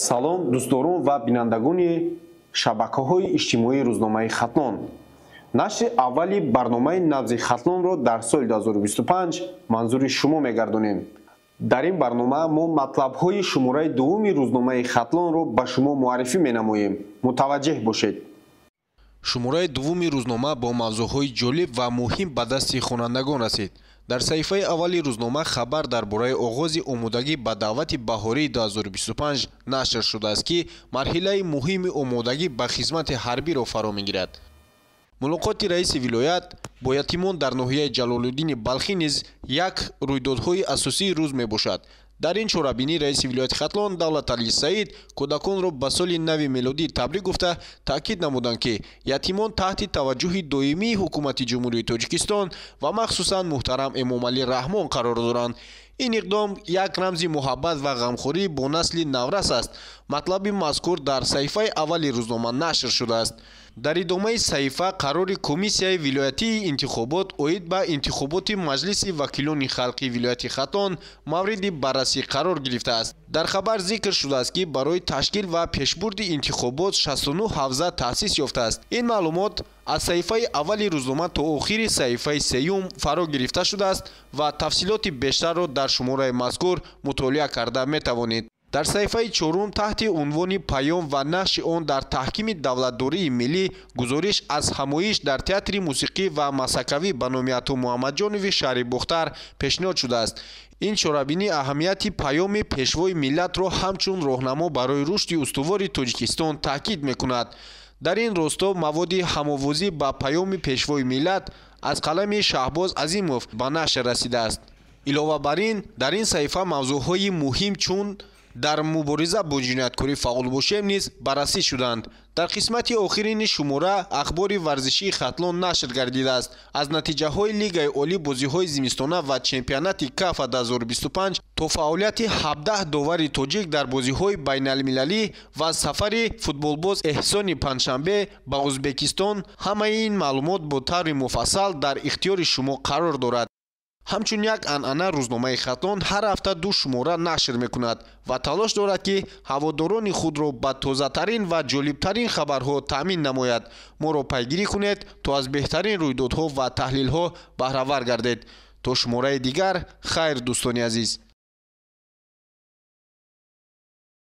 Салом, дӯстдорон ва бинандагони шабакаҳои иҷтимоии рӯзномаи Хатлон. Нашри аввали барномаи Набзи Хатлонро дар соли 2025 манзури шумо мегардонем. Дар ин барнома мо матлабҳои шумораи дуввуми рӯзномаи Хатлонро ба шумо муаррифӣ менамоем. Мутаваҷҷеҳ бошед. Шумораи дуввуми рӯзнома бо мавзӯъҳои ҷолиб ва муҳим ба дасти хонандагон расид. Дар саҳифаи аввали рӯзнома хабар дар бораи оғози омодагӣ ба даъвати баҳории 2025 нашр шудааст, ки марҳилаи муҳими омодагӣ ба хизмати ҳарбиро фаро мегирад. Мулоқоти раиси вилоят бо ятимон дар ноҳияи Ҷалолуддини Балхӣ низ як рӯйдодҳои асосии рӯз мебошад. Дар ин чорабинӣ раиси вилояти Хатлон Давлатали Саид кӯдаконро ба соли нави мелодӣ табрик гуфта, таъкид намуданд, ки ятимон таҳти таваҷҷӯҳи доимии ҳукумати Ҷумҳурии Тоҷикистон ва махсусан муҳтарам Эмомалӣ Раҳмон қарор доранд. Ин иқдом як рамзи муҳаббат ва ғамхорӣ бо насли наврас аст. Матлаби мазкур дар саҳифаи аввали рӯзнома нашр шудааст. Дар идомаи саҳифа қарори комиссияи вилоятии интихобот оид ба интихоботи Маҷлиси вакилони халқи вилояти Хатлон мавриди баррасӣ қарор гирифтааст. Дар хабар зикр шудааст, ки барои ташкил ва пешбурди интихобот 69 ҳавза таъсис ёфтааст. Ин маълумот аз саҳифаи аввали рӯзнома то охири саҳифаи сеюм фаро гирифта шудааст ва тафсилоти бештарро дар шумораи мазкур мутолиа карда метавонед. Дар саҳифаи чорум таҳти унвони «Паём ва нақши он дар таҳкими давлатдории миллӣ» гузориш аз ҳамоиш дар театри мусиқӣ ва масакавӣ ба номи Ато Муҳаммадҷонови шаҳри Бохтар пешниҳод шудааст. Ин чорабинӣ аҳамияти паёми пешвои миллатро ҳамчун роҳнамо барои рушди устувори Тоҷикистон таъкид мекунад. Дар ин росто маводи ҳамовозӣ ба паёми пешвои миллат аз қалами Шаҳбоз Азимов ба нашр расидааст. Илова бар ин, дар ин саҳифа мавзӯъҳои муҳим, чун дар мубориза бо ҷинояткорӣ фаъол бошем, низ баррасӣ шуданд. Дар қисмати охирини шумора ахбори варзишии Хатлон нашр гардидааст. Аз натиҷаҳои Лигаи олӣ, бозиҳои зимистона ва чемпионати КАФА 2025 то фаъолияти 17 довари тоҷик дар бозиҳои байналмилалӣ ва сафари футболбоз Эҳсони Панҷшанбе ба Ӯзбекистон, ҳамаи ин маълумот бо таври муфассал дар ихтиёри шумо қарор дорад. Ҳамчун як анъана, рӯзномаи Хатлон ҳар ҳафта ду шумора нашр мекунад ва талош дорад, ки ҳаводорони худро ба тозатарин ва ҷолибтарин хабарҳо таъмин намояд. Моро пайгирӣ кунед, то аз беҳтарин рӯйдодҳо ва таҳлилҳо баҳравар гардед. То шумораи дигар, хайр, дӯстони азиз.